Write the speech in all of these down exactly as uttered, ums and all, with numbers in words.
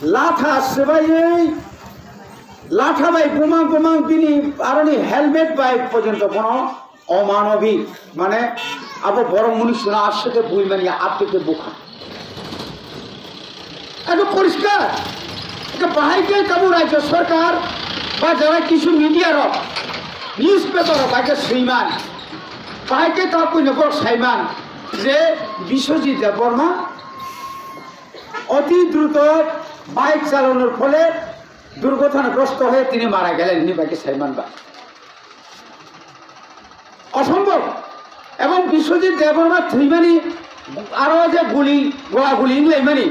Latha swbaiwi, latha bai bumang bumang bini aroni helmet bai porjonto bono omanobik, mane abo borok muni suna aswk khe bui manya, apte khe bukha. Ekdom poriskar. Ekhe bahai khe tabuk rajya sarkar ba jara kisu media rok, newspaper rok bai khe swiman, bahai khe tabuk no borok saiman je Biswajit Debbarma অতি দ্রুত বাইক চালানোর ফলে দুর্ঘটনাগ্রস্ত হয়ে তিনি মারা গেলেন, hinwi bai khe saiman ba. অসম্ভব. এবং বিশ্বজিৎ দেববর্মা থুইমানি aro je guli, gola guli wnglaimani,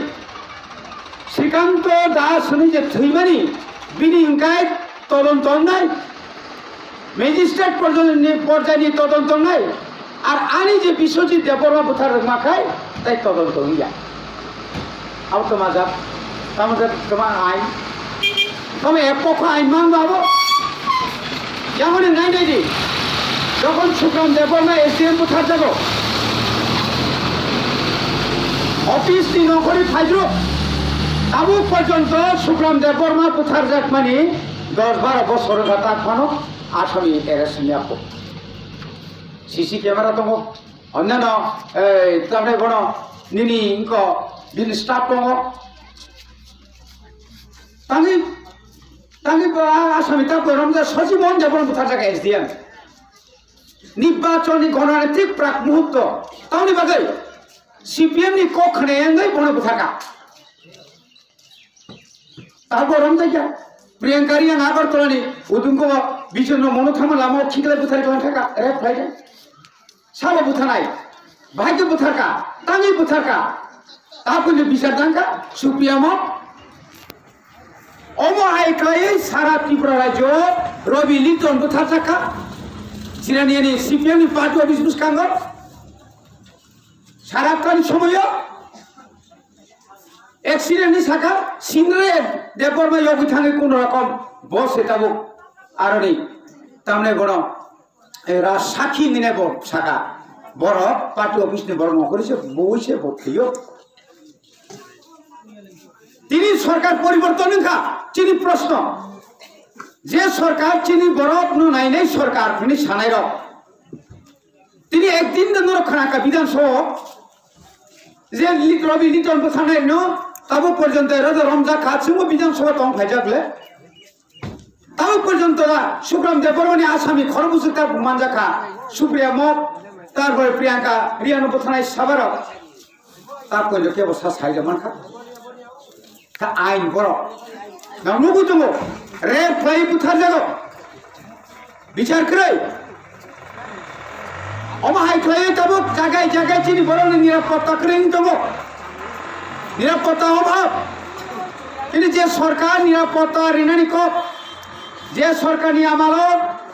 Srikant Das hinwi je thwimani, bini wngkha todonto wngnai. Magistrate porjoni, porjaini todonto wngnai. Ar ani je Biswajit Debbarma butharjakma khai, tai todonto wngya. Abo tamo jak, tamo jak, tamo ain. Tamo ek pokho ain mang ba abo. Yamani nai nai di. Jokhon Sukram Debbarma S D M butharjago, office ni nokhorwi phaijruk. Tabuk porjonto Sukram Debbarma butharjakmani dos baro bosor wngkha, tak phano asami arrest wngya kho. C C camera tongo, onnano, ei, tamni bono nini wngkho, bini staff tongo. Tangwi, tangwi bo a asami ta borom ja Sachi Mohan Debbarma butharjak S D M. Nirbachoni gonanatik prak muhurto. Tamni bagwi C P M ni kok khna wngwi bono butharka. Abo romjakya. Priyanka Reang Agartala ni udungo bichorno mono thangma lama o khiklai buthar klan thaka, rape khlaikha. Sabo butharnai. Bahai khe butharka. Tangwi butharka. Tabukni bichar dangka. Supriya Mok. Omo hai khlaiwi sara Tripura rajyo Rabi Liton butharjakha. Chiraniani C P M ni party office bwskango. Sara kani somoyo accident ni saka Sindre Debbarma yogwi thangwi kuno rokom bo se tabuk aroni tamne bono era sakhi nine bo saka borok party office ni borok nokori se boi se bo thwiyo. Tini sorkar poriborton wngkha, chini proshno je sorkar chini borok no nainai sorkar hwnwi sanai rok. Tini ekdin de norok khna kha Bidhan Sabha o je Li-, Rabi Liton bwtharnai no tabuk porjonto raja romjak kha, chwngbo Bidhan Sabha tong phaijak le. Tabuk porjonto da Sukram Debbarmani asami khorok bwswk tabuk manjak kha. Supriya Mok, tarpore Priyanka Reang no bwtharnai sabarok. Tabuk porjonto kebo sa saijak man kha. Kha ain borok. Nang nugwi tongo. Rape khlai bwtharjago. Bichar kwrwi. Omo hai khlaiwi tabuk jagai jagai chini borokni nirapotta kwrwi wng tongo. Nirapotta obhab. Chini je sorkar nirapotta rinani kok, je sorkarni amalo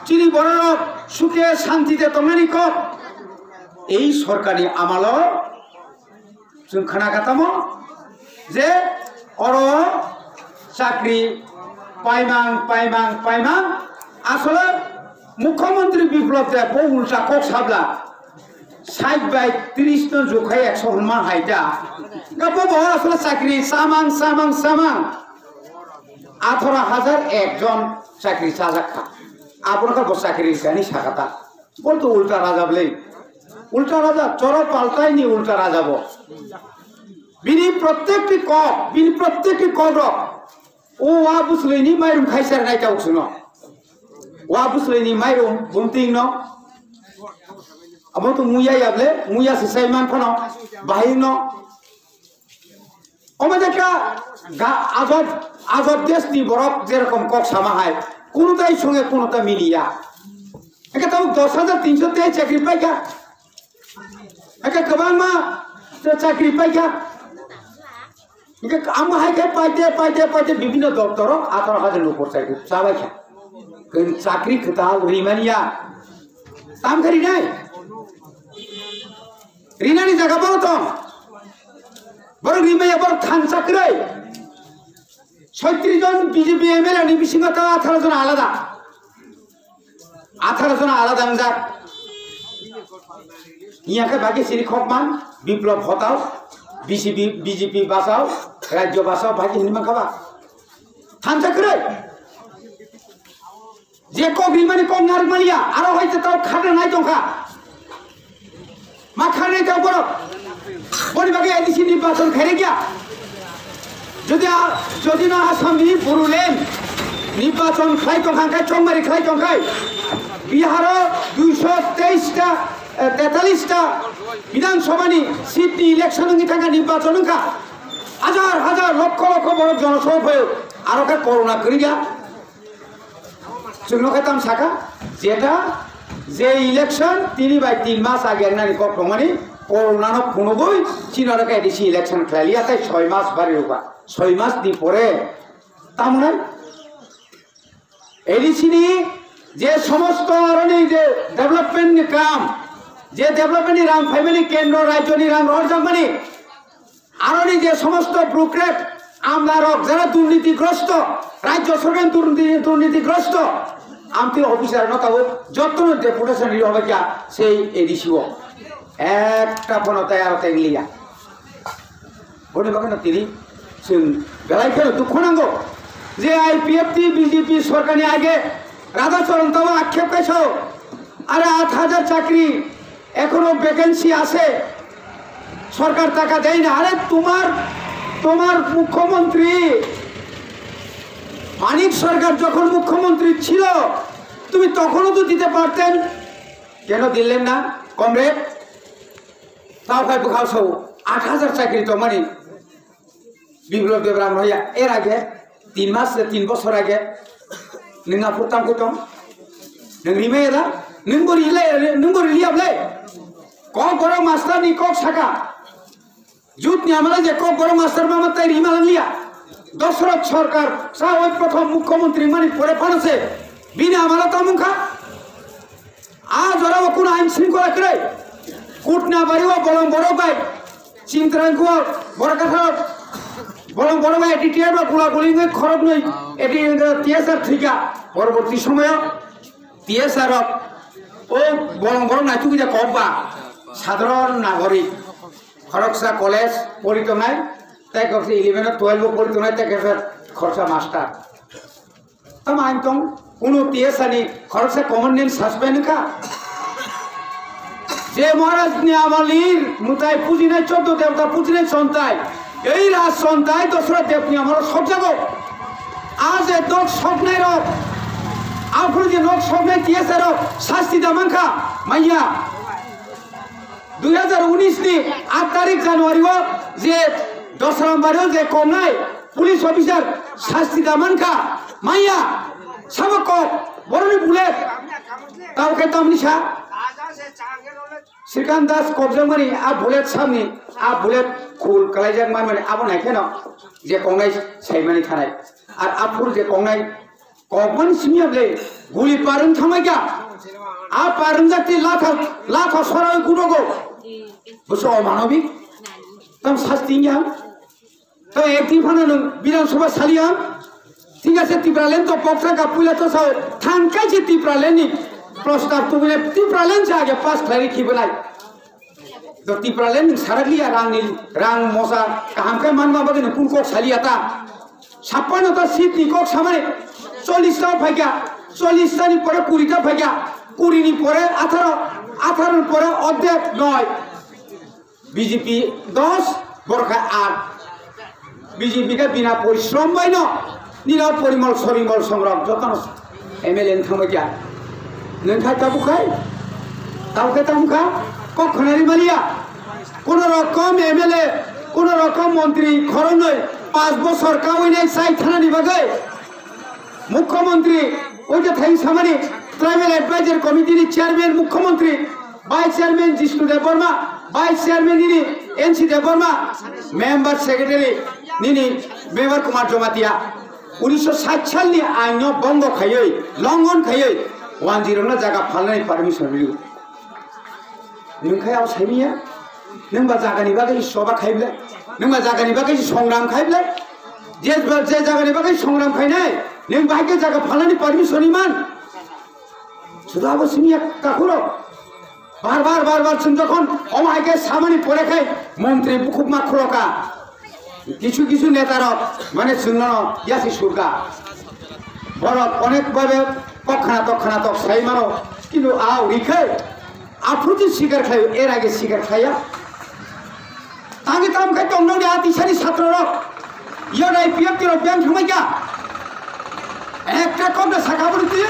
chini bororok sukhe santite tongnani kok, ei sorkarni amalo chwng khna kha tamo je oro chakri paimang, paimang, paimang. Asole Mukhyamantri Biplab Deb bo ulta kok sabla, sait bai tris no jukhai ekso hwnma hai da. Ga bo bo asole chakri samang, samang, samang. Atharo hajar ek jon chakri chajak kha. Abono kha bo chakri gani sakata. Bo to ulta raja bwle. Ulta raja, choro paltai ni ulta raja bo. Bini prottekti kok, bini prottekti kok rok. O wa bwswlwi ni mairum khaisa nai ta uksuno. Wa bwswlwi ni mairum bumting no. Abo to muya ya bwle, muya se sai man phano, bahai no. Omo dekha ga ajab, ajab desh ni borok jerokom kok sama hai, kunutai songe kunuta miliya. Eke tabuk dos hajar tinso te chakri paikha. Eke kwbangma te chakri paikha. Eke amo hai khe paite, paite, paite bibhinno doptoro atharo hajar nupor chakri chabaikha. Khe chakri kwtal rimaniya. Tam khe rinai. Rinani jaga borok tong. Borok rimaya borok thansa kwrwi. Soitris jon B J P M L A ni bisingo ta atharo jon alada. Atharo jon alada wngjak. Iya khe bagi siri khokman, Biplab hotao, B C P, B J P basao. Rajyo bhasha bhai hinwi mankha ba? Thansa kwrwi. Je kok rimani kok narwk maliya, aro hai tei tao khakra nai tongkha. Ma kharnai tao borok. Boni bagwi A D C nirbachon khairikya. Jodi a, jodi no Assam ni Bodoland nirbachon khlai tongkha, khe chongmari khlai tongkha. Bihar o duiso teis ta, eh, tetalis ta Bidhan Sabha ni seat ni election wngwi thangkha, nirbachon wngkha. Hajar hajar, lokho lokho borok jonosabha phaio. Aro khe corona kwrwikya. Chwngno khe tamo saka, jeta je election tini bai tin mas age wngnani kok tongmani, corona no phunugwi chini oro khe A D C election khlai liya, tei soi mas bari rwkha. Soi mas ni pore tamo nai A D C ni je somosto aroni je development ni kam, je development ni rang phaimani, kendro rajyo ni rang rohorjakmani, aroni je somosto bureaucrat, amlarok jara durnitigrosto, rajyo sorkar durniti-, durnitigrosto, amtwi officer no tabuk jottono deputation ri hobaikha sei A D C o. Ekta phono tayar tengliya. Boni bagwi no tini chwng belai kheno dukhu nango je I P F T B J P sorkar ni age Radha Charan tamo akhep kaisa, are aat hajar chakri ekhono vacancy ashe, sorkar taka dei na. Are tomar, tomar mukhyamantri Manik Sarkar jokhon mukhyamantri chilo, tumi tokhono to dite parten, keno dillen na, comrade? Tao khai bwkhao sao, aat hajar chakri tongmani Biplab Debbarma roya, er age, tin mas, tin bosor age, nwng aphuru tamo khe tong? Nwng rimaya da? Nwng bo rile, nwng bo riliya ble? Kokborok master ni kok saka. Jut ni amala je Kokborok master mama tai rima langliya. Dosrot Sarkar, sa oi prothom mukhyamantri mani pore phano se, bini amala tamo wngkha? A jora o kuno ain shringkhola kwrwi. Kutna bari o bolong borok bai. Chimtrang kuo borok kathar. Bolong borok bai A D T F o gula guli wngwi khoroknwi A D T F T S R thwikha. Poroborti somoyo T S R rok o bolong borok naitukja kok ba. Sadharon nagorik. Khoroksa college pori tongnai. Tei khoroksa eleven o twelve o pori tongnai. Tei khoroksa master. Tamo ang tong, kuno T S ani khoroksa commandant suspend wngkha. Je Maharaj ni amolni mwtai pujinai, choddo debota pujinai chontai, ei raj chontai Dosrot Dev ni amolo sokjago. A je nok soknai rok, aphuru je nok soknai T S rok sasti da mankha, manya. Dui hajar unis ni aat tarik January o je Dosram bari o je kongnai police officer sasti da mankha, manya, sabo kok, boroni bullet, tao khe tamni sa? Srikant Das kokjakmani a bullet samni, a bullet khul kalaijak manmani abo naikheno je kongnai saimani thanai, ar aphuru je kongnai Kokmani simi able guli parwng thangmai kha. A parwng jak ti latha, latha sorawi kudogo. Buso omanobik. Tam sasti ya. Tam ekti phano nung Bidhan Sabha saliya. Thik ase, Tipraland to poksa ka puila to sao. Thangkai se Tipraland ni prostab tubule Tipraland se age pass khlai khibanai. To Tipraland ni sarak liya rang ni, rang mosa kaham khe manma bagwi ni kun kok saliya ta. Sapano ta seat ni kok samani chollish ta phaikha, chollish ta ni pore kuri ta phaikha, kuri ni pore atharo, atharo ni pore ordek noi. B J P dos, borok hai aat. B J P khe bina porishrom bai no, nino porimol sorimol songrok jotono M L A ni thangbai kha. Nwng khai tabuk khai, tabuk khai tabuk kha, kok khwnari maliya. Kono rokom M L A, kono rokom montri khoroknwi panch bosor kawi nai chai thanani bagwi. Mukhyamantri, oi je thai samani, Tribal Advisory Committee ni Chairman Mukhyamantri, Vice Chairman Jishnu Debbarma, Vice Chairman nini N C Debbarma, Member Secretary nini Mevar Kumar Jamatia, unisho sait salni aino bongo khaiwi, longon khaiwi, wanjwirokno jaga phalnani permission rw. Nwng khai abo saimiya? Nwng ba jagani bagwi soba khaible? Nwng ba jagani bagwi songram khaible? Je, je jagani bagwi songram khainai, nwng bahai khe jaga phalnani permission rw man? Sudu abo simiya kakhuro. Bar bar, bar bar chwng jokhon omo hai khe samani pore khai montri bukhukma khuloka. Kisu kisu neta rok mane chwngno yasi surka. Borok onek babe kok khana tok khana tok sai mano. Kintu a uri khe aphuti sikar khlaio, er age sikar khlaiya. Tangwi tam khai tongno ni a tisani satro rok. Yo dai piyok tiro beng thumai ka. Ekta kok da saka buri ti.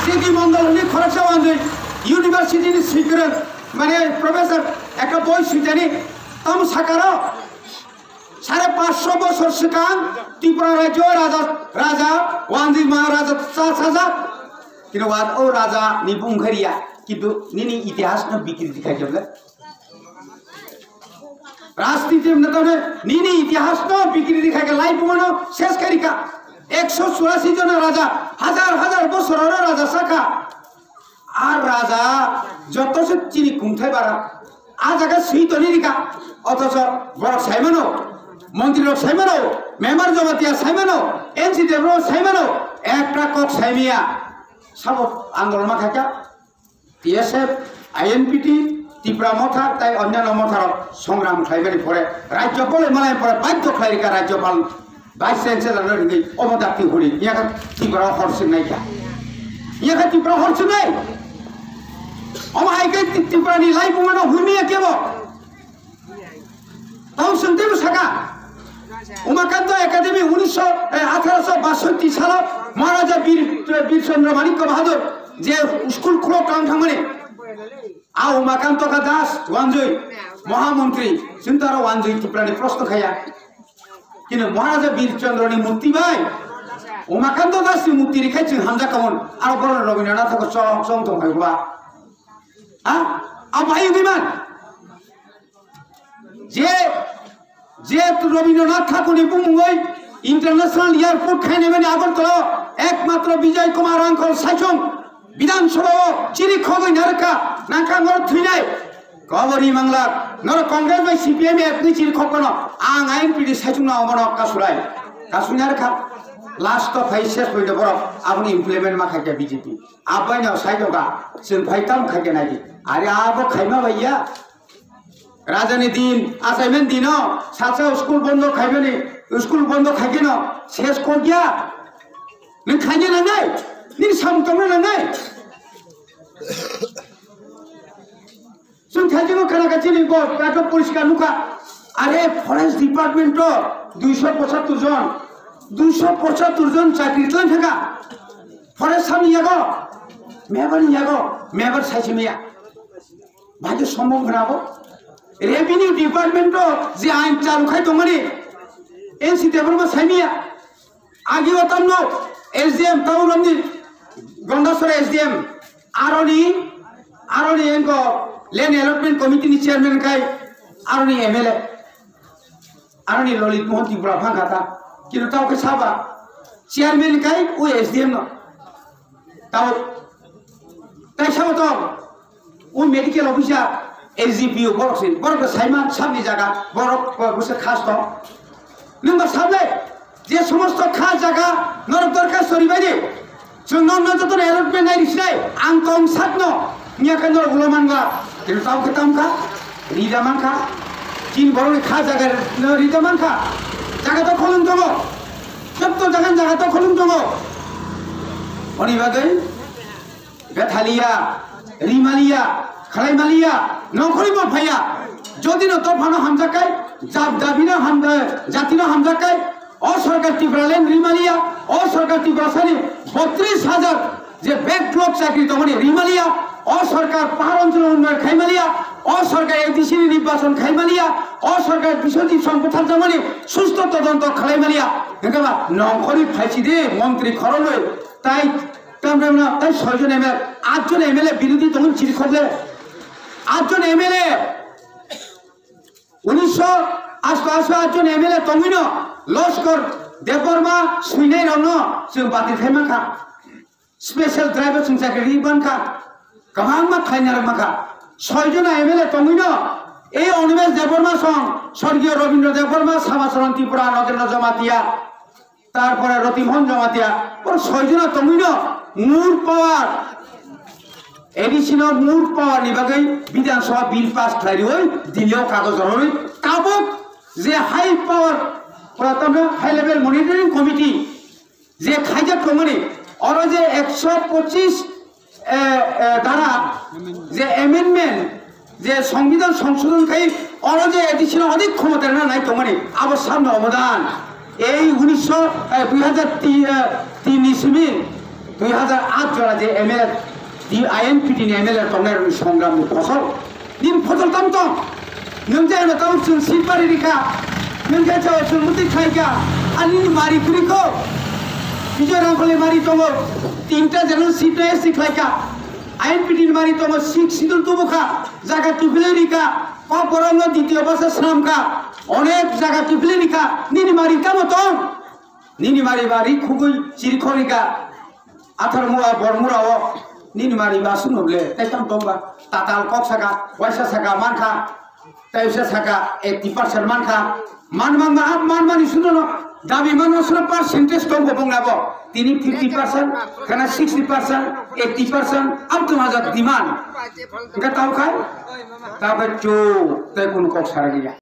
Sidi Mondol ni khoroksa wangwi university ni sikrang mane professor ekta boi sujani tam sakaro. Sare pansho bosor swkang Tripura rajyo raja, raja Wanjwi Maharaja cha sajak. Kintu wa o raja ni bung khairiya, kintu nini itihas no bikriti khai jable. Rajniti mane nini itihas no bikriti khai ke lai bumano ses khairika. Ekso churasi jona raja, hajar hajar bosor oro raja saka. Ar raja joto se chini kungthai bara. A jaga swi toni rika. Otoso borok saimano, montri rok saimano, member Jamatia saimano, N C Dev rok saimano, ekta kok saimiya. Sabo andolon ma khaika. T S F, I N P T, Tipra Motha tai onyano motha rok songram khlaimani pore rajyopal malai pore badhyo khlai rika rajyopal. Vice Chancellor no ringwi omo dakti huri, iya kha Tripura hor swngnai kha. Iya kha Tripura hor swngnai. Omo hai khe Tripura ni lai bumano huimiya kebo. Tau swng tebo saka. Umakanto Academy unisho, eh, atharaso bashotti salo Maharaja Bir, Bir Chandra Manikya Bahadur je school khulok kang thangmani. A Umakanto ka Das wanjui, Mohamantri, chwng taro wanjui Tripura ni proshno khaya. Kino Maharaja Bir Chandra ni murti bai, Umakanto Das ni murti rikhai chwng hamjak kamon, aro boron Rabindranath ko chong chong tong hai ba. Ha? A bai uni man. Je Je Rabindranath Thakurni bumungwi International Airport khainai mani Agartala ekmatro Bijoy Kumar Angkal saichung Bidhan Sabha o chiri khogwi narwkha, nangkha ngoro thwinai. Kobori mangla, noro Congress bai C P M ekni chiri khokno ang I N P T saichung na omono kasurai. Kasui narwkha. Last o phai ses poito borok aboni implement ma khaikha B J P. Abai no sai doga, chwng phai tam khaikha naidi. Ari abo khaima bai ya. Rajani din, assignment dino, sacha school bondo khaimani, school bondo khaikeno, ses kokya. Nung khaina nangnai, nung samung tangna nangnai. Chwng thaijwngno khana kha chini bo, ekdom poriskar nukha. Are forest department o duisho pochattor jon, duisho pochattor jon chakri tlang thangkha. Forest sani yago, mebar ni yago, mebar saisi maya. Bhai, to sombhob khna bo? Revenue department o je ain chalu khai tongmani, N C Debbarma saimiya. Agi o tamno S D M, Tauromni Gondasora S D M, aroni, aroni engko Land Allotment Committee ni chairman khai, aroni M L A. Aroni Lalit Mohan Tripura phang kha ta. Kintu tao khe saba chairman kai o S D M no. Tao tai sabo to o medical officer, S D P O borok se, borok to saiman sabni jaga, borok ko bwswk khas to. Nwng ba sable je somosto kha jaga norok dorkar sori bai de. Chwng nokno jotono allotment nai rwsinai, ang tong sakno, wngya khe norok ulo mangla, khe tamo khe tamo kha, rida mankha, chini borokni kha jaga no rida mankha, jaga to khulum tongo, jotto jaga jaga to khulum tongo, oni bagwi bethaliya, rimaliya, khlaimaliya, nongkhorwi bo phaiya, jodi no dophano hamjakkai, jab dabino ham-, jatino hamjakkai, O sorkar Tipraland rimaliya, o sorkar Tiprasani botris hajar je backlog chakri tongmani rimaliya, o sorkar pahar onchol unnoyon khaimaliya, o sorkar A D C ni nirbachon khaimaliya, o sorkar Biswajit Song butharjakmani susto todonto khlaimaliya. Hwnkhe ba nongkhorwi phaisi de montri khoroknwi tai tamremna tai soijon M L A, atjon M L A birodhi tongmani chirikhokle. Atjon M L A. Unisho asto asto atjon M L A tongwino Loskor Debbarma swinai rokno chwng batir khai mankha. Special driver chwng chakri ri mankha. Kwbangma khlaina rok mankha. Soi jona M L A tongwino ei Animesh Debbarma song, Sorgiyo Rabindra Debbarma, Samacharan Tripura, Nagendra Jamatia, Tarpore Roti Mohan Jamatia, oro soi jona tongwino more power, A D C no more power ni bagwi Bidhan Sabha bill pass khlai riwi Delhi o kagoj rwi tabuk je high power, uh, tamo high level monitoring committee je khaijak tongmani, oro je ekso pochis, eh, eh, dara je amendment, je songbidhan songsodhon khai, oro je additional onek khomota rwna nai tongmani, abo samno obodan. Ei unisho, eh, dui hazar tin ni simi dui hazar aat jora je M L A, di I N P T ni M L A tongnai rokni songramni phosol. Nini phosol tamo tong? Nwng je ano tamo chwng seat bari rikha, nwng je chao chwng muti khlaikha, ani mari kwrwi kho. Bijoy Rangkholi mari tongo, tinta general seat no S T khlaikha. I N P T ni mari tongo, six schedule tubukha, jaga tubile rikha, kok borok no ditiyo basa swnamkha, onek jaga tubile rikha, nini mari tamo tong? Nini mari ba ri khugui chiri khorika, athar mua bor mura o, nini mari ba suno le, tai tam tong ba, tatal kok saka, waisa saka mankha, tai usa saka eighty percent mankha, man man ma, man mani suno no, dabi man no suno percentage tong bo bong labo, tini fifty percent, kana sixty percent, eighty percent, up to hazar demand, ka tau khai, ta ba chu, tai kunu kok sara gila.